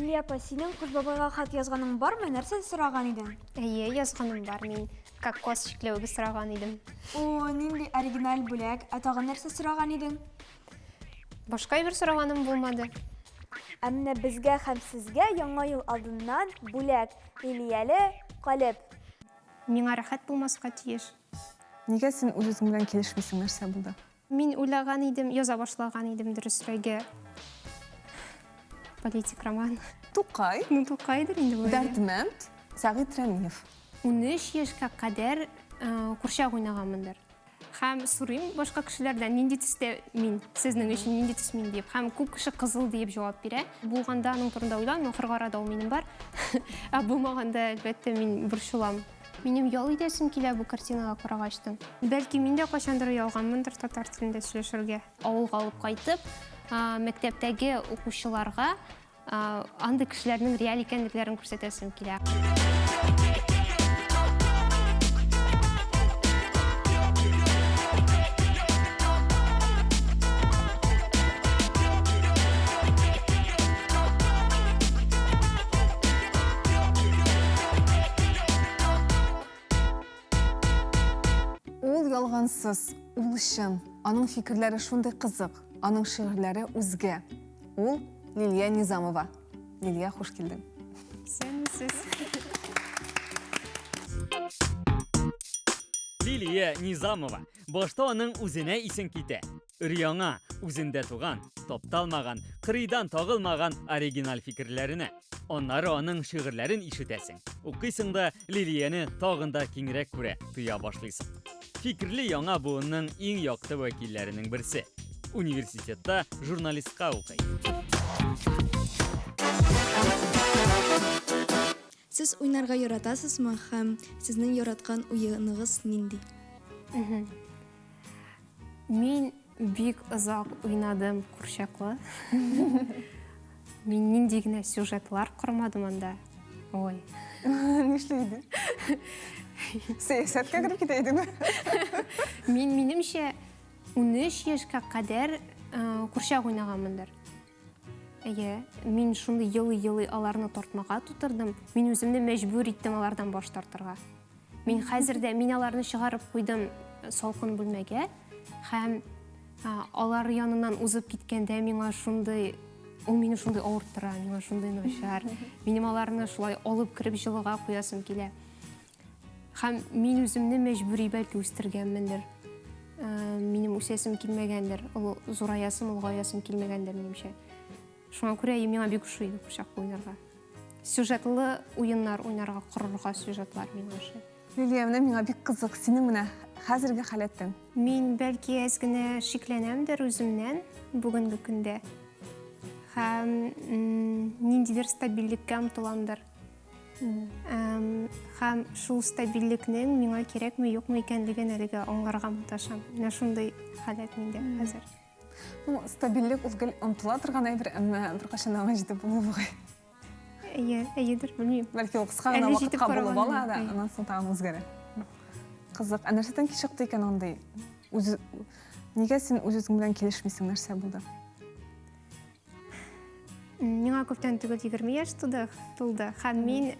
Лилия апа, синең Кыш бабайга хат язганың бармы? Нәрсә сораган идең? Әйе, язганым бар. Мин кокос чикләвеге сораган идем. О, нинди оригиналь бүләк. Ә тагын нәрсә сораган идең? Башка әйбер сораганым булмады. Ә менә безгә һәм сезгә Яңа ел алдыннан бүләк, Лилияле калеб. Миңа рәхәт булмаска тиеш. Нигә син үз-үзең белән килешмисең, нәрсә булды? Мин уйлаган идем, яза башлаган идем, дөресрәге. Политик роман. Тукай. Ну, Тукайдыр инде бу. Дәрдмәнд, Сәгыйть Рәмиев. 13 яшькә кадәр курчак уйнаганмындыр. Һәм сорыйм башка кешеләрдән, нинди төстә мин, сезнең өчен нинди төс мин дип. Һәм күп кеше кызыл диеп җавап бирә. Булганда аның турында уйланмыйм, ахыргы арада ул минем бар. Ә булмаганда, әлбәттә, мин борчылам. Минем ял итәсем килә бу картинага карагачтын. Бәлки мин дә кайчандыр оялганмындыр татар телендә сөйләшергә. Авылга алып кайтып, мәктәптәге укучыларга андый кешеләрнең реаль икәнлекләрен күрсәтәсем килә. Ул ялгансыз, ул чын. Аның фикерләре шундый кызык, аның шигырьләре үзгә. Ул Лилия Низамова. Лилия, хуш килдең. Исәнмесез. Лилия Низамова. Башта аның үзенә исең китә. Өр-яңа, үзендә туган, тапталмаган, кырыйдан тагылмаган оригиналь фикерләренә. Аннары аның шигырьләрен ишетәсең. Укыйсың да Лилияне тагын да киңрәк күрә, тоя башлыйсың. Фикерле яңа буынның иң якты вәкилләренең берсе. Университетта журналистка укый. Сез уйнарга яратасызмы һәм сезнең яраткан уеныгыз нинди? Мин бик озак уйнадым курчаклы. Мин нинди генә сюжетлар кормадым анда. Ой. Нишли идең? Сәясәткә кереп китә идеңме? Мин минемчә 13 яшькә кадәр э, курчак уйнаганмындыр. Әйе, мин шундый елый-елый аларны тартмага тутырдым. Мин үземне мәҗбүр иттем алардан баш тартырга. Мин хәзер дә мин аларны чыгарып куйдым э, салкын бүлмәгә һәм алар яныннан узып киткәндә миңа шундый ул мине шундый авырттыра, миңа шундый начар. Минем аларны шулай алып кереп җылыга куясым килә. Һәм мин үземне мәҗбүри бәлки үстергәнмендер. Э, минем үсәсем килмәгәндер, зураясым, олыгаясым килмәгәндер минемчә. Шуңа күрә миңа бик ошый курчак уйнарга. Сюжетлы уеннар уйнарга, корырга сюжетлар миңа ошый. Лилия, менә миңа бик кызык, синең менә хәзерге халәтең. Мин бәлки әз генә шикләнәмдер үземнән бүгенге көндә. Һәм ниндидер стабильлеккә омтыламдыр. Һәм шул стабильлекнең миңа кирәкме, юкмы икәнлеген әлегә аңларга маташам. Менә шундый халәт миндә хәзер. Ну, стабильлек ул гел омтыла торган әйбер, әмма беркайчан аңа җитеп булмый бугай. Әйе, әйедер, белмим. Бәлки ул кыска гына вакытка булып ала да, аннан соң тагын үзгәрә. Кызык. Ә нәрсәдән чыкты икән андый? Үз Нигә син үз-үзең белән килешмисең? Нәрсә булды? Миңа күптән түгел 20 яшь туды, тулды. Һәм мин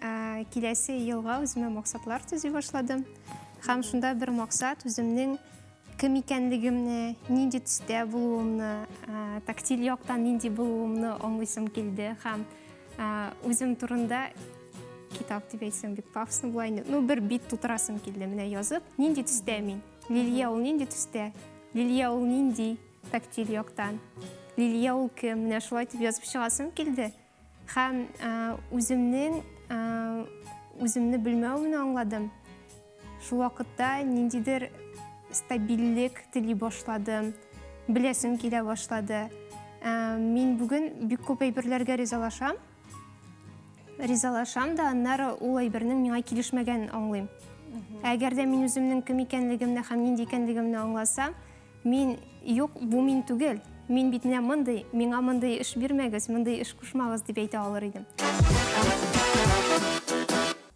киләсе елга үземә максатлар төзи башладым. Һәм шунда бер максат үземнең кем икәнлегемне, нинди төстә булуымны, тактиль яктан нинди булуымны аңлыйсым килде һәм үзем турында китап дип әйтсәм бик пафосно була инде. Ну, бер бит тутырасым килде, менә язып, нинди төстә мин? Лилия ул нинди төстә? Лилия ул нинди тактиль яктан? Лилия ул кем? Менә шулай дип язып чыгасым килде. Һәм үземнең үземне белмәвемне аңладым. Шул вакытта ниндидер стабильлек тели башладым, беләсем килә башлады. Ә, мин бүген бик күп әйберләргә ризалашам. Ризалашам да, аннары ул әйбернең миңа килешмәгәнен аңлыйм. Әгәр дә мин үземнең кем икәнлегемне һәм нинди икәнлегемне аңласам, Мин, юк, бу мин түгел, мин бит менә мондый, миңа мондый эш бирмәгез, мондый эш кушмагыз, дип әйтә алыр идем.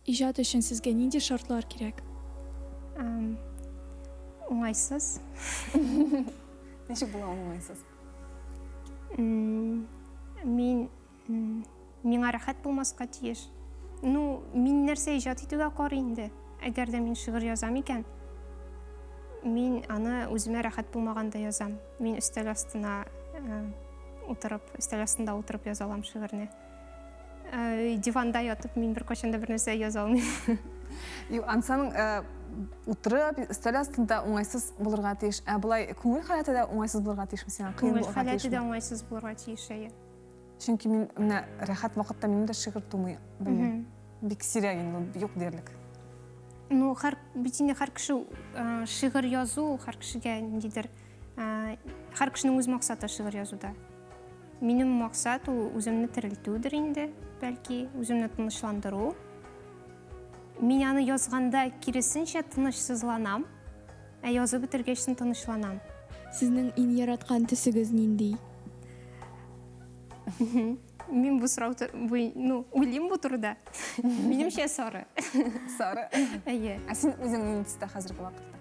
Иҗат өчен сезгә нинди шартлар кирәк? Уңайсыз. Ничек була ул уңайсыз? Мин, миңа рәхәт. рәхәт булмаска тиеш. Ну, мин нәрсә иҗат итүгә карый инде. Әгәр дә мин шигырь язам икән, мин аны үземә рәхәт булмаганда язам. Мин өстәл астына э, утырып, өстәл астында утырып яза алам шигырьне. Э, диванда ятып мин беркайчан да бернәрсә яза алмыйм. Юк, ансаның э, утырып өстәл астында уңайсыз булырга тиеш. Ә болай күңел халәте дә уңайсыз булырга тиешме сиңа? Кыен Күңел халәте дә уңайсыз булырга тиеш, әйе. Чөнки мин менә рәхәт вакытта минем дә шигырь тумый. Белмим. Бик сирәк инде, юк диярлек. Ну, һәр бит инде һәр кеше э, шигырь язу, һәр кешегә ниндидер һәр кешенең үз максаты шигырь язуда. Минем максат ул үземне терелтүдер инде, бәлки, үземне тынычландыру. Мин аны язганда киресенчә тынычсызланам, ә язып бетергәч соң тынычланам. Сезнең иң яраткан төсегез нинди? Мин бу сорау ну, уйлыйм бу турыда. Минемчә сары. Сары. Әйе. Ә син үзең нинди төстә хәзерге вакытта?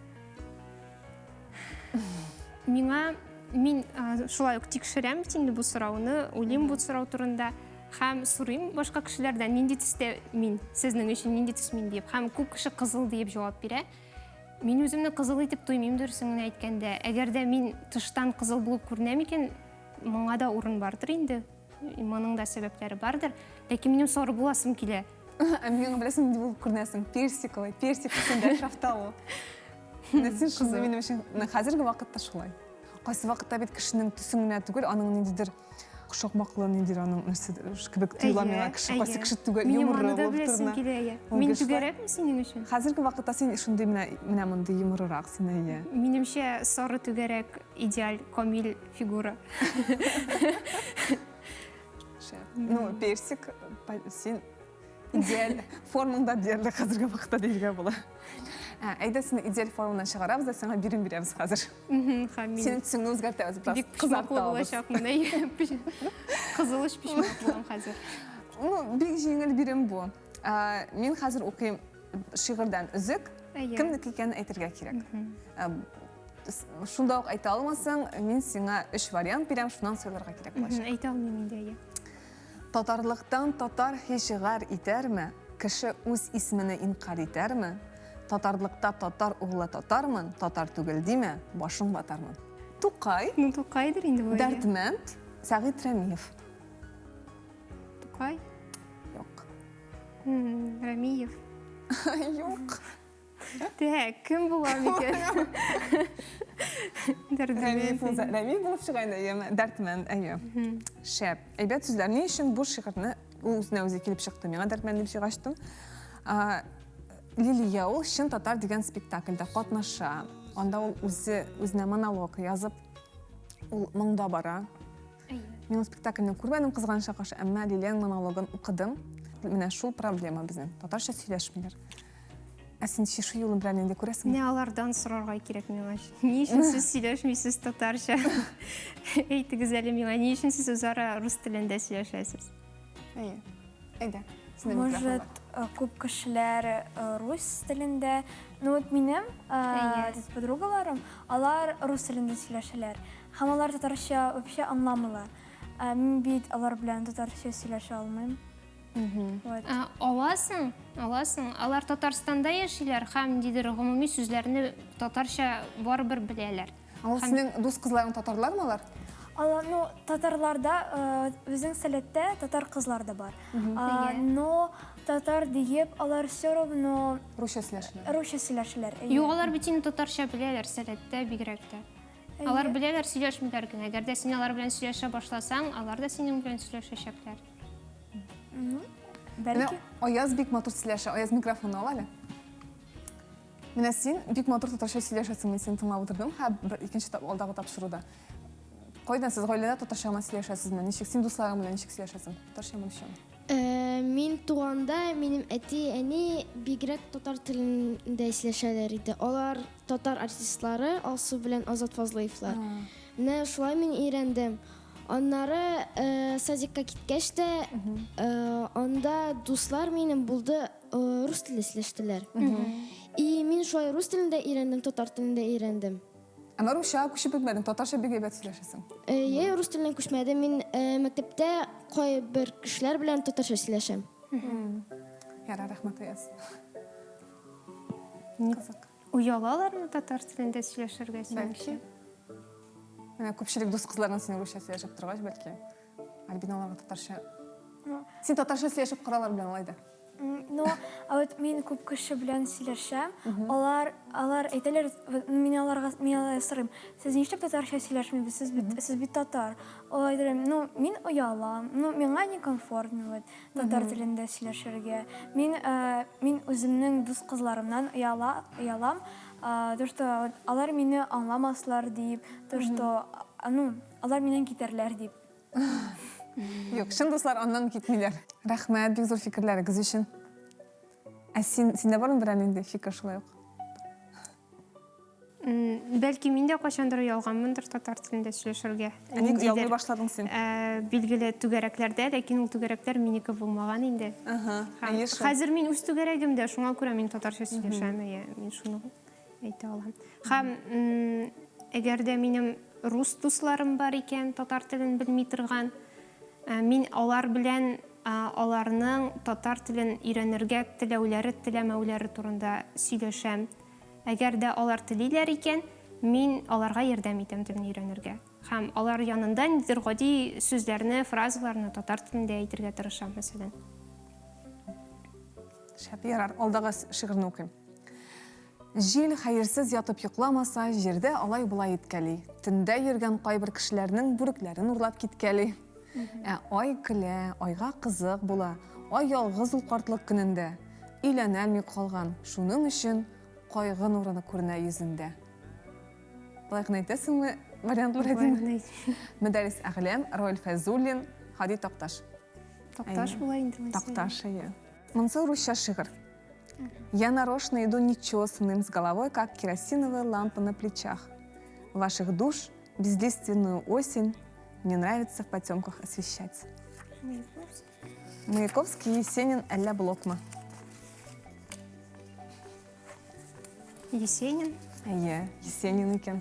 Миңа мин шулай ук тикшерәм бит инде бу сорауны, уйлыйм бу сорау турында һәм сорыйм башка кешеләрдән, нинди төстә мин, сезнең өчен нинди төс мин дип. Һәм күп кеше кызыл диеп җавап бирә. Мин үземне кызыл итеп тоймыйм, дөресен генә әйткәндә. Әгәр дә мин тыштан кызыл булып күренәм икән, моңа да урын бардыр инде. Моның да сәбәпләре бардыр. Ләкин минем сары буласым килә. Ә миңа беләсең, нинди булып күренәсең? Персиковый, персик төсендә шафталы. Менә син шундый минем өчен хәзерге вакытта шулай. Кайсы вакытта бит кешенең төсен генә түгел, аның ниндидер шакмаклы ниндидер аның нәрсә кебек тоела миңа кеше, кайсы кеше түгел, йомры булып торына. Мин түгәрәкме синең өчен? Хәзерге вакытта син шундый менә менә мондый йомрырак син, әйе. Минемчә, сары түгәрәк идеаль, камил фигура. Шәп. Ну, персик, син идеаль формаңда диярлек хәзерге вакытта диергә була. Ә, әйдә сине идеаль формаңнан чыгарабыз да сиңа бирем бирәбез хәзер. Синең төсеңне үзгәртәбез бераз. Бик почмаклы булачакмын, әйе. Кызыл өч почмак булам хәзер. Ну, бик җиңел бирем бу. Ә, мин хәзер укыйм шигырьдән өзек. Кемнеке икәнен әйтергә кирәк. Шунда ук әйтә алмасаң, мин сиңа өч вариант бирәм, шуннан сайларга кирәк булачак. Әйтә алмыйм инде, әйе. Татарлыктан татар һич гар итәрме? Кеше үз исмене инкарь итәрме? Татарлыкта татар углы татармын, татар түгел димә, башың батармын. Тукай. Ну, Тукайдыр инде бу. Дәрдмәнд, Сәгыйть Рәмиев. Тукай? Юк. Рәмиев. Юк. Так, кем була микән? Рәмиев булса, Рәмиев булып чыга инде, әйеме? Дәрдмәнд, әйе. Шәп. Әйбәт сүзләр. Ни өчен бу шигырьне ул үзенә үзе килеп чыкты? Миңа Дәрдмәнд дип шигырь ачтым. Лилия ул Чын татар дигән спектакльдә катнаша. Анда ул үзе үзенә монолог язып, ул моңда бара. Мин ул спектакльне күрмәдем, кызганычка каршы, әмма Лилиянең монологын укыдым. Менә шул проблема безнең. Татарча сөйләшмиләр. Ә син чишү юлын белән инде күрәсеңме? Менә алардан сорарга кирәк миңа. Ни өчен сез сөйләшмисез татарча? Әйтегез әле миңа, ни өчен сез үзара рус телендә сөйләшәсез? Әйе. Әйдә. Может, э, күп кешеләр э, рус телендә. Ну вот минем э, подругаларым, алар рус телендә сөйләшәләр. Һәм алар татарча вообще аңламыйлар. Ә мин бит алар белән татарча сөйләшә алмыйм. Вот. Ә, Аласың, аласың. Алар Татарстанда яшиләр һәм ниндидер гомуми сүзләрне татарча барыбер беләләр. Ул синең дус кызларың татарлармы алар? Алар, ну, татарларда, э, безнең сәләттә татар кызлар да бар. А, но татар диеп, алар все равно Русча сөйләшәләр. русча сөйләшәләр. Юк, алар бит инде татарча беләләр, сәләттә бигрәк тә. Алар беләләр, сөйләшмиләр генә. Әгәр дә син алар белән сөйләшә башласаң, алар да синең белән сөйләшәчәкләр. Бәлки. Аяз бик матур сөйләшә. Аяз микрофонны ал әле. Менә син бик матур татарча сөйләшәсең, мин сине тыңлап утырдым, һәм бер икенче алдагы тапшыруда. Кайдан сез гаиләдә татарча гына сөйләшәсезме? Ничек син дусларың белән ничек сөйләшәсең? Татарчамы, русчамы? Э, мин туганда минем әти-әни бигрәк татар телендә сөйләшәләр иде. Алар татар артистлары Алсу белән Азат Фазлыевлар. Менә шулай мин өйрәндем. Аннары э, садикка киткәч тә, э, анда дуслар минем булды, э, рус телендә сөйләштеләр. И мин шулай рус телендә өйрәндем, татар телендә өйрәндем. Әмма русчага күчеп бетмәдең, татарча бик әйбәт сөйләшәсең. Әйе, рус теленә күчмәдем. Мин мәктәптә кайбер кешеләр белән татарча сөйләшәм. Ярар, рәхмәт, Аяз. Кызык. Оялалармы татар телендә сөйләшергә Бәлки. Менә күпчелек дус кызларның синең русча сөйләшеп торгач, бәлки. Альбина аларга татарча. Син татарча сөйләшеп кара алар белән алай да. Ну, а вот мин күп кеше белән сөйләшәм, алар алар әйтәләр, мин аларга мин аларга сорыйм, сез нишләп татарча сөйләшмибез, сез бит сез бит татар. Алар әйтәләр, ну, мин оялам, ну, миңа некомфортно вот татар телендә сөйләшергә. Мин э, мин үземнең дус кызларымнан ояла оялам, э, то что алар мине аңламаслар дип, то что, ну, алар миннән китәрләр дип. Юк, чын дуслар аннан китмиләр. Рәхмәт бик зур фикерләрегез өчен. Ә син, синдә бармы берәр нинди фикер шулай ук? Бәлки мин дә кайчандыр оялганмындыр татар телендә сөйләшергә. Ә ник оялмый башладың син? Ә, билгеле түгәрәкләрдә, ләкин ул түгәрәкләр минеке булмаган инде. Ага, әйе шул. Хәзер мин үз түгәрәгемдә, шуңа күрә мин татарча сөйләшәм, әйе, мин шуны әйтә алам. Һәм әгәр дә минем рус дусларым бар икән, татар телен белми торган, э, мин алар белән аларның татар телен өйрәнергә теләүләре, теләмәүләре турында сөйләшәм. Әгәр дә алар телиләр икән, мин аларга ярдәм итәм телне өйрәнергә. Һәм алар янында ниндидер гади сүзләрне, фразаларны татар телендә әйтергә тырышам, мәсәлән. Шәп, ярар, алдагы шигырьне укыйм. Җил хәерсез ятып йокламаса, җирдә алай-болай иткәли. Төндә йөргән кайбер кешеләрнең бүрекләрен урлап киткәли. Ә ай көлә, айга кызык була. Ай ялгыз ул картлык көнендә. Өйләнәлми калган, шуның өчен кайгы нурыны күренә йөзендә. Болай гына әйтәсеңме? Вариантлар әйтимме? Мөдәррис Әгъләм, Равил Фәйзуллин, Һади Такташ. Такташ була инде. Такташ, әйе. Монысы русча шигырь. Я нарочно иду нечесанным с головой, как керосиновая лампа на плечах. Ваших душ безлиственную осень мне нравится в потемках освещать. Маяковский. Маяковский, Есенин, Әллә Блокма. Есенин. Әйе, Есенин икән.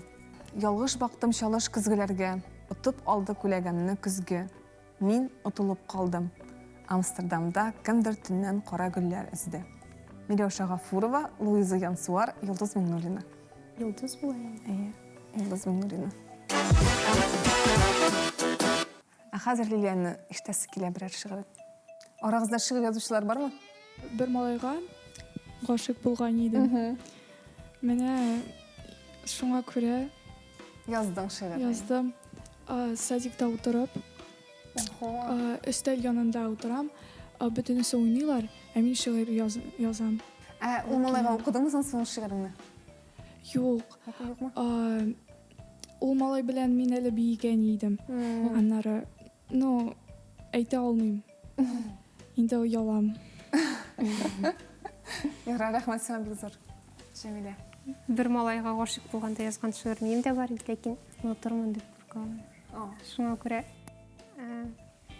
Ялгыш бактым чалыш көзгеләргә, отып алды күләгәмне көзге. Мин отылып калдым. Амстердамда кемдер төннән кара гөлләр өзде. Миләүшә Гафурова, Луиза Янсуар, Йолдыз Миңнуллина. Йолдыз була инде. Әйе, Йолдыз Миңнуллина. Ә хәзер Лилияне ишетәсе килә берәр шигырен. Арагызда шигырь язучылар бармы? Бер малайга гашыйк булган идем. Менә шуңа күрә Яздың шигырь. Яздым. Садикта утырып, өстәл янында утырам. Бөтенесе уйныйлар, ә мин шигырь язам. Ә ул малайга укыдыңмы соң син ул шигыреңне? Юк. Юкмы? Ул малай белән мин әле биегән идем. Аннары, ну, әйтә алмыйм. Инде оялам. Ярар, рәхмәт сиңа бик зур. Җәмилә. Бер малайга гашыйк булганда язган шигырь минем дә бар иде, ләкин онытырмын дип куркам. Шуңа күрә э,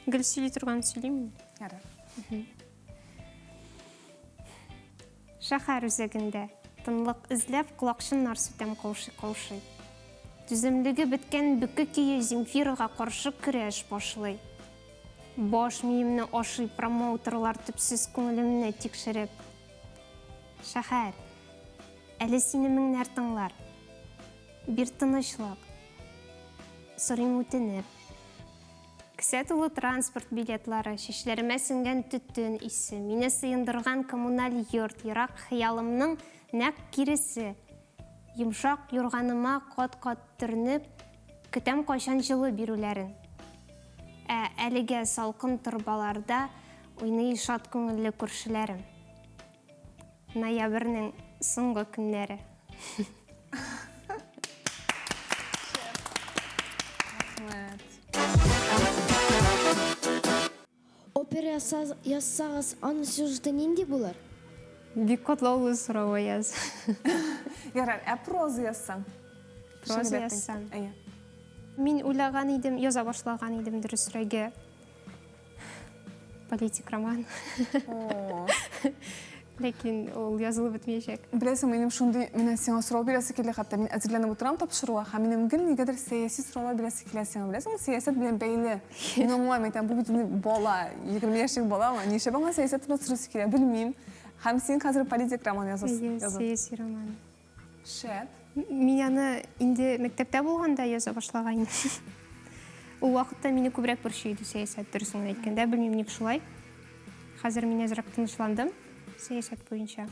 гел сөйли торган сөйлим. Ярар. Шәһәр үзәгендә тынлык эзләп колакчыннар сүтәм каушый-каушый. Түземлеге беткән бөке көе Земфирага каршы көрәш башлый. Баш миемне ашый промоутерлар төпсез күңелемне тикшереп. Шәһәр, әле сине меңнәр тыңлар. Бир тынычлык. Сорыйм үтенеп. Кесә тулы транспорт билетлары, чәчләремә сеңгән төтен исе, мине сыендырган коммуналь йорт, ерак хыялымның нәкъ киресе. Йомшак юрганыма кат-кат төренеп, көтәм кайчан җылы бирүләрен. Ә әлегә салкын торбаларда уйный шат күңелле күршеләрем. Ноябрьнең соңгы көннәре. Рәхмәт. Опера язсагыз, аның сюжеты нинди булыр? Бик катлаулы сорау, Аяз. Ярар, ә проза язсаң? Проза язсам. Әйе. Мин уйлаган идем, яза башлаган идем, дөресрәге. Политик роман. Ләкин ул язылып бетмәячәк. Беләсең, минем шундый, менә сиңа сорау бирәсе килде хәтта. Мин әзерләнеп утырам тапшыруга һәм минем гел нигәдер сәяси сораулар бирәсе килә сиңа. Беләсеңме, сәясәт белән бәйле. Мин аңламыйм, әйтәм, бу бит инде бала, 20 яшьлек баламы? Нишләп аңа сәясәт турында сорыйсы килә, белмим. Һәм син хәзер политик роман язасың. Әйе, сәяси роман. Шәп. Мин аны инде мәктәптә булганда яза башлаган идем. Ул вакытта мине күбрәк борчый иде сәясәт, дөресен генә әйткәндә, белмим ник шулай. Хәзер мин әзрәк тынычландым сәясәт буенча.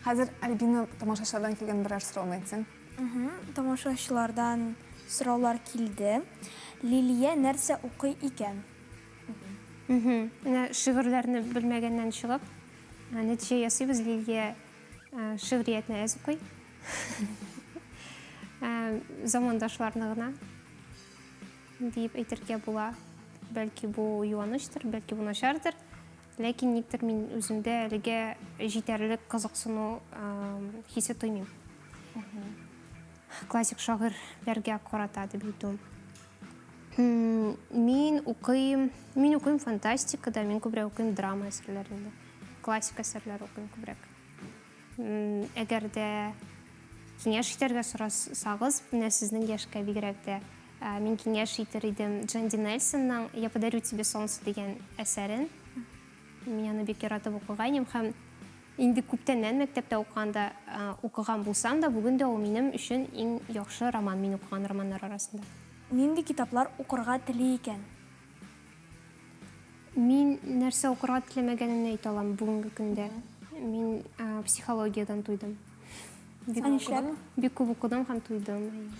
Хәзер Альбина тамашачылардан килгән берәр сорауны әйтсәң. Тамашачылардан сораулар килде. Лилия нәрсә укый икән? Менә шигырьләрне белмәгәннән чыгып, нәтиҗә ясыйбыз, Лилия Шигъриятне әз укый. Замандашларны гына диеп әйтергә була. Бәлки бу юанычтыр, бәлки бу начардыр. Ләкин никтер мин үземдә әлегә җитәрлек кызыксыну хисе тоймыйм. Классик шагыйрьләргә карата дип әйтүем. Мин укыйм, мин укыйм фантастика да, мин күбрәк укыйм драма әсәрләрен дә. Классик әсәрләр укыйм күбрәк. Әгәр дә киңәш итәргә сорасагыз, менә сезнең яшькә бигрәк тә, мин киңәш итер идем Джанди Нельсонның «Я подарю тебе солнце» дигән әсәрен. Мин аны бик яратып укыган идем һәм инде күптәннән мәктәптә укыганда укыган булсам да, бүген дә ул минем өчен иң яхшы роман, мин укыган романнар арасында. Нинди китаплар укырга тели икән? Мин нәрсә укырга теләмәгәнемне әйтә алам бүгенге көндә. Мин психологиядән туйдым. Бик, нишләп? Бик күп укыдым һәм туйдым.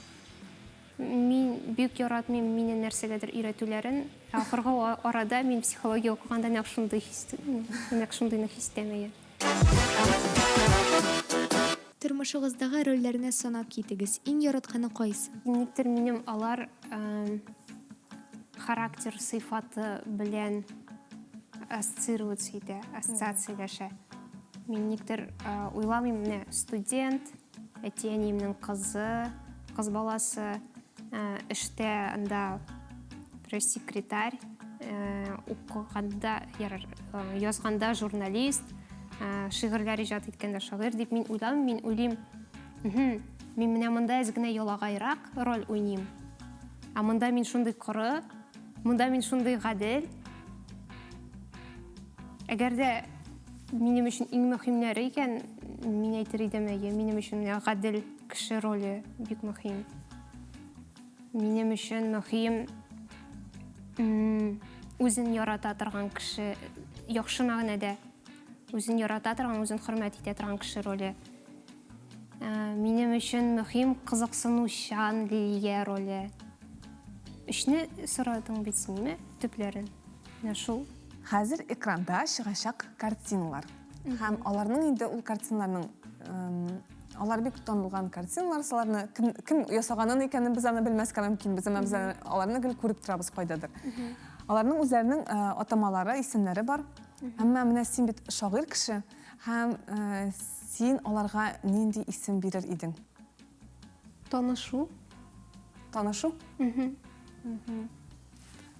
Мин бик яратмыйм мине нәрсәгәдер өйрәтүләрен. Ә ахыргы арада мин психология укыганда нәкъ шундый хис, нәкъ шундыйны хис итәм, әйе. Тормышыгыздагы рольләрне санап китегез. Иң яратканы кайсы? Никтер минем алар характер сыйфаты белән ассоциироваться итә, ассоциацияләшә. Мин никтер уйламыйм, менә студент, әти-әниемнең кызы, кыз баласы, эштә анда пресс-секретарь, укыганда, ярар, язганда журналист, шигырьләр иҗат иткәндә шагыйрь дип мин уйламыйм, мин уйлыйм, мин менә монда әз генә ялагайрак роль уйныйм. Ә монда мин шундый коры, монда мин шундый гадел. Әгәр дә минем өчен иң мөһимнәре икән, мин әйтер идем, әйе, минем өчен менә гадел кеше роле бик мөһим. Минем өчен мөһим үзен ярата торган кеше, яхшы мәгънәдә үзен ярата торган, үзен хөрмәт итә торган кеше роле. Минем өчен мөһим кызыксынучан Лилия роле. Өчне сорадың бит син, ниме? Төпләрен. Менә шул. Хәзер экранда чыгачак картиналар. Һәм аларның инде ул картиналарның алар бик танылган картиналар, аларны кем, кем ясаганын икәнен без аны белмәскә мөмкин, без әмма без аларны гел күреп торабыз кайдадыр. Аларның үзләренең атамалары, исемнәре бар. Әмма менә син бит шагыйрь кеше һәм син аларга нинди исем бирер идең? Танышу. Танышу?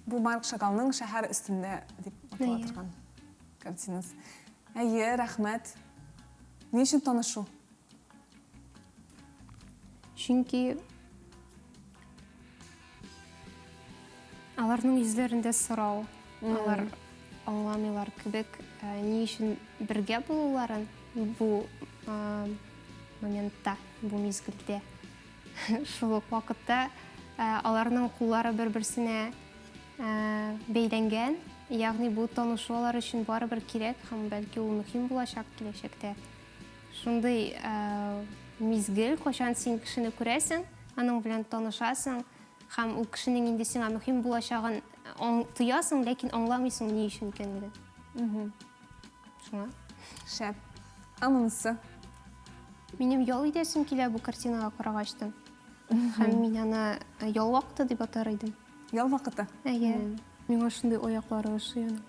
Бу Марк Шагалның шәһәр өстендә дип атала торган картинасы. Әйе, рәхмәт. Ни өчен танышу? Чөнки аларның йөзләрендә сорау, алар аңламыйлар кебек, э, ни өчен бергә булуларын бу э, моментта, бу мизгелдә. Шул ук вакытта э, аларның куллары бер-берсенә бәйләнгән, ягъни бу танышу алар өчен барыбер кирәк һәм бәлки ул мөһим булачак киләчәктә. Шундый мизгел, кайчан син кешене күрәсең, аның белән танышасың һәм ул кешенең инде сиңа мөһим булачагын тоясың, ләкин аңламыйсың ни өчен икәнлеген. Шуңа. Шәп. Ә монысы? Минем ял итәсем килә бу картинага карагачтын. Һәм мин аны ял вакыты дип атар идем. Ял вакыты? Әйе. Миңа шундый аяклары ошый аның.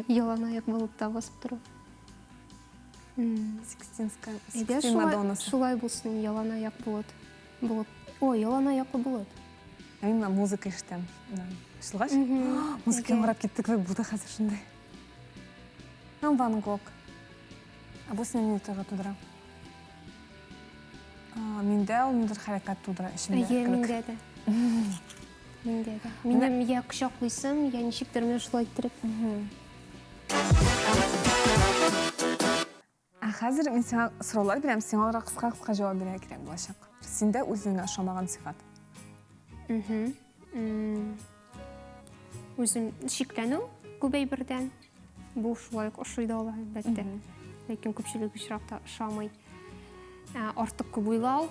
Ялан аяк булып та басып тору. Сикстинская, Сикстин Мадоннасы. Шулай булсын, ялан аяк болыт. Болыт. Ой, ялан аяклы болыт. Ә мин менә музыка ишетәм. Ачылгач, музыка яңгырап китте кебек булды хәзер шундый. Һәм Ван Гог. Ә бу синең нинди тойгы тудыра? Миндә ул ниндидер хәрәкәт тудыра эчемдә. Әйе, миндә дә. Миндә дә. Минем я кочаклыйсым, я ничектер менә шулай иттереп. Ә хәзер мин сиңа сораулар бирәм, сиңа аларга кыска-кыска җавап бирергә кирәк булачак. Синдә үзеңә ошамаган сыйфат. Үзем шикләнү күп әйбердән. Бу шулай ук ошый да ала, әлбәттә. Ләкин күпчелек очракта ошамый. Артык күп уйлау.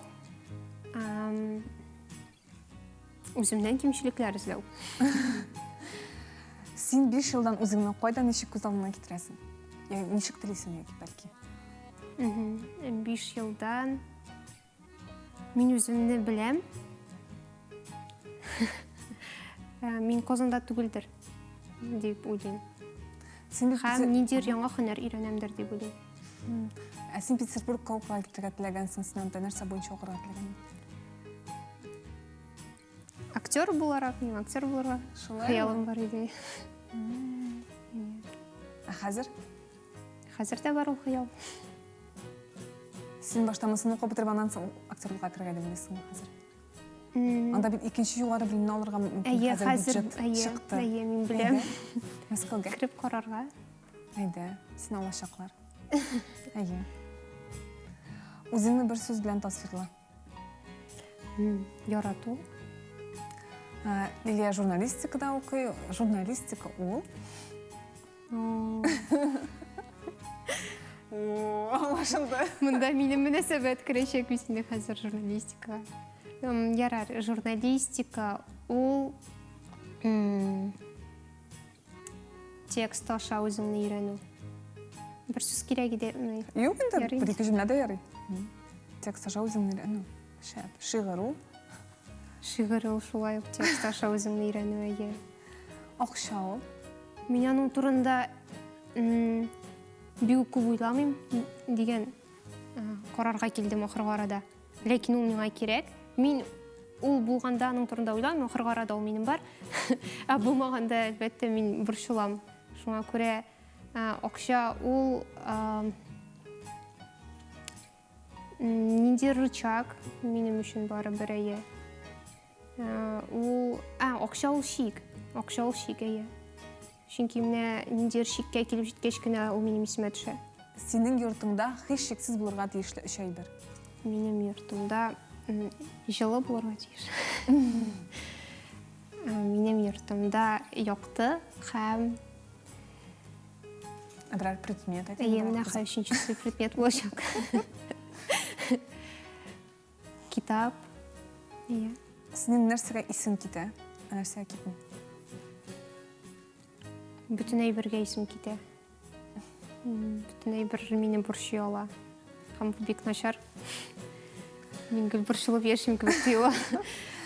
Үземнән кимчелекләр эзләү. Син 5 елдан үзеңне кайда ничек күз алдына китерәсең? Я ничек телисең яки бәлки? 5 елдан мин үземне беләм. Э, мин Казанда түгелдер дип уйлыйм. Син бит Һәм ниндидер яңа һөнәр өйрәнәмдер дип уйлыйм. Ә син Петербургка укырга китәргә теләгәнсең, син анда нәрсә буенча укырга теләгән? Актер буларак, мин актер булырга хыялым бар иде. Ә хәзер? Хәзер дә бар ул хыял. Син башта монысын укып бетереп, аннан соң актерлыкка керергә дип уйлыйсыңмы хәзер? Анда бит икенче югары белемне алырга мөмкин. Әйе, хәзер бюджет әйе, чыкты. Әйе, мин беләм. Мәскәүгә. Кереп карарга. Әйдә, сине алачаклар. Әйе. Үзеңне бер сүз белән тасвирла. Ярату. Лилия журналистикада укый. Журналистика ул. Аңлашылды. Монда минем мөнәсәбәт керәчәк бит инде хәзер журналистикага. Ярар, журналистика ул текст аша үзеңне өйрәнү. Бер сүз кирәк иде. Юк инде, бер ике җөмлә дә ярый. Текст аша үзеңне өйрәнү. Шәп. Шигырь ул. Шигырь ул шулай ук текст аша үзеңне өйрәнү, әйе. Акча ул. Мин аның турында бик күп уйламыйм дигән карарга килдем ахыргы арада. Ләкин ул миңа кирәк. Мин ул булганда аның турында уйламыйм, ахыргы арада ул минем бар. Ә булмаганда, әлбәттә, мин борчылам. Шуңа күрә акча ул нинди рычаг минем өчен барыбер, әйе. Ул, ә, акча ул чик. Акча ул чик, әйе. Чөнки менә ниндидер чиккә килеп җиткәч кенә ул минем исемә төшә. Синең йортыңда һичшиксез булырга тиешле өч әйбер. Минем йортымда җылы булырга тиеш. Минем йортымда якты һәм Берәр предмет әйтик. Әйе, менә хәзер өченчесе предмет булачак. Китап. Әйе. Синең нәрсәгә исең китә, ә нәрсәгә китми? Бөтен әйбергә исем китә. Бөтен әйбер мине борчый ала. Һәм бу бик начар. Мин гел борчылып яшим кебек тоела.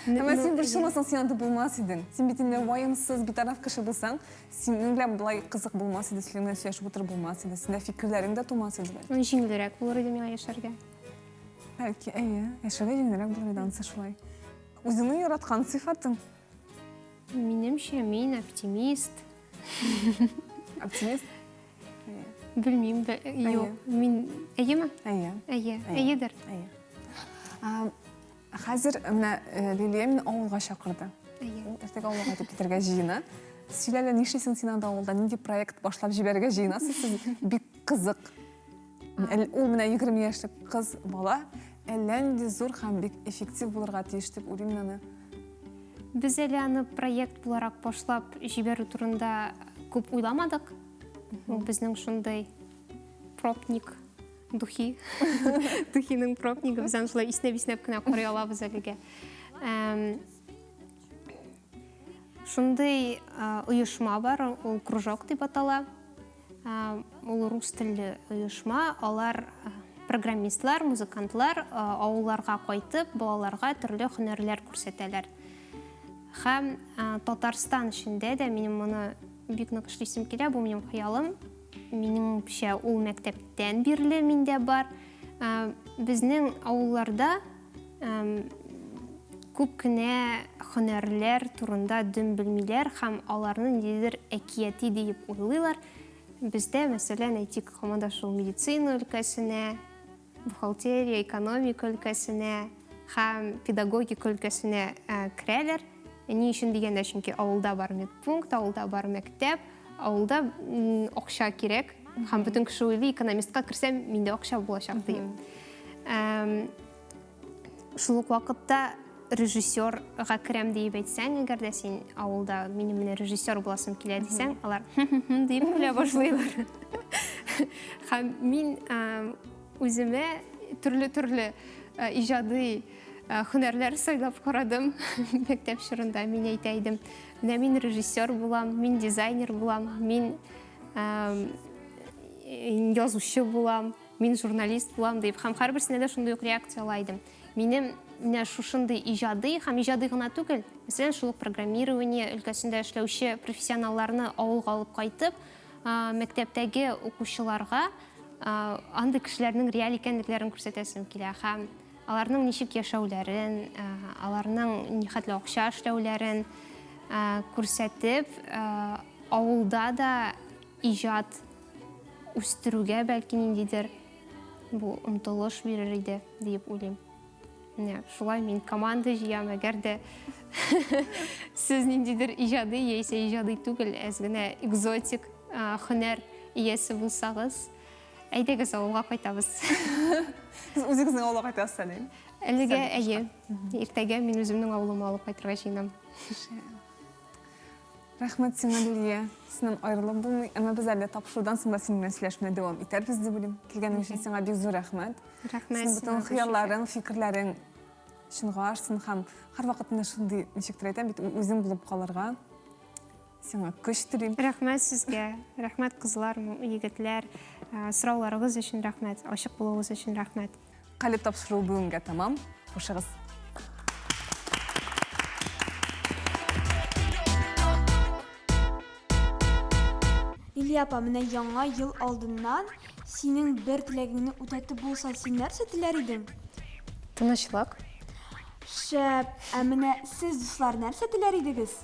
Әмма син борчылмасаң, син анда булмас идең. Син бит инде ваемсыз, битараф кеше булсаң, синең белән болай кызык булмас иде, синең белән сөйләшеп утырып булмас иде, синдә фикерләрең дә тумас иде бәлки. Җиңелрәк булыр иде миңа яшәргә. Бәлки, әйе, яшәргә җиңелрәк булыр иде анысы шулай. Үзеңнең яраткан сыйфатың? Минемчә, мин оптимист. Оптимист? Белмим, юк. Мин әйеме? Әйе. Әйе, әйедер. Әйе. Хәзер менә э, Лилия мине авылга чакырды. Әйе. Ул иртәгә авылга кайтып китәргә җыена. Сөйлә әле, нишлисең син анда авылда? Нинди проект башлап җибәрергә җыенасыз сез? Бик кызык. Ул менә 20 яшьлек кыз бала әллә нинди зур һәм бик эффектив булырга тиеш дип уйлыйм мин аны. Без әле аны проект буларак башлап җибәрү турында күп уйламадык. Ул безнең шундый пробник духи. Духиның пробнигы. Без аны шулай иснәп-иснәп кенә карый алабыз әлегә. Шундый оешма бар, ул кружок дип атала. Ул рус телле оешма, алар программистлар, музыкантлар авылларга кайтып, балаларга төрле һөнәрләр күрсәтәләр. Һәм Татарстан эчендә дә минем моны бик нык эшлисем килә, бу минем хыялым. Минемчә, ул мәктәптән бирле миндә бар. Безнең авылларда күп кенә һөнәрләр турында дөм белмиләр һәм аларны ниндидер әкияти диеп уйлыйлар. Бездә, мәсәлән, әйтик, һаман да шул медицина өлкәсенә, бухгалтерия, экономика өлкәсенә һәм педагогика өлкәсенә керәләр. Ни өчен дигәндә, чөнки авылда бар медпункт, авылда бар мәктәп, авылда акча кирәк. Һәм бөтен кеше уйлый, экономистка керсәм, миндә акча булачак дип. Шул ук вакытта режиссерга керәм диеп әйтсәң, әгәр дә син авылда минем менә режиссер буласым килә дисәң, алар дип көлә башлыйлар. Һәм мин үземә төрле-төрле иҗади һөнәрләр сайлап карадым мәктәп чорында. Мин әйтә идем, менә мин режиссер булам, мин дизайнер булам, мин язучы булам. Мин журналист булам дип һәм һәрберсенә дә шундый ук реакция ала идем. Минем менә шушындый иҗади һәм иҗади гына түгел, мәсәлән, шул ук программирование өлкәсендә эшләүче профессионалларны авылга алып кайтып, мәктәптәге укучыларга андый кешеләрнең реаль икәнлекләрен күрсәтәсем килә һәм аларның ничек яшәүләрен, аларның нихәтле акча эшләүләрен күрсәтеп, авылда да иҗат үстерүгә бәлки ниндидер бу омтылыш бирер иде диеп уйлыйм. Менә шулай мин команда җыям, әгәр дә сез ниндидер иҗади яисә иҗади түгел, әз генә экзотик һөнәр иясе булсагыз, әйдәгез авылга кайтабыз. Сез үзегезнең авылга кайтасыз әле? Әлегә әйе. Иртәгә мин үземнең авылыма алып кайтырга җыенам. Рәхмәт сиңа, Лилия. Синнән аерылып булмый. Әмма без әле тапшырудан соң да синең белән сөйләшүне дәвам итәрбез дип уйлыйм. Килгәнең өчен сиңа бик зур рәхмәт. Рәхмәт. Синең бөтен хыялларың, фикерләрең чынга ашсын һәм һәрвакыт менә шундый, ничектер әйтәм бит, үзең булып калырга сиңа көч телим. Рәхмәт сезгә. Рәхмәт, кызлар, егетләр. Сорауларыгыз өчен рәхмәт, ачык булуыгыз өчен рәхмәт. Калеб тапшыруы бүгенгә тәмам. Хушыгыз. Лилия апа, менә яңа ел алдыннан синең бер теләгеңне үтәтеп булса, син нәрсә теләр идең? Тынычлык. Шәп! Ә менә сез, дуслар, нәрсә теләр идегез?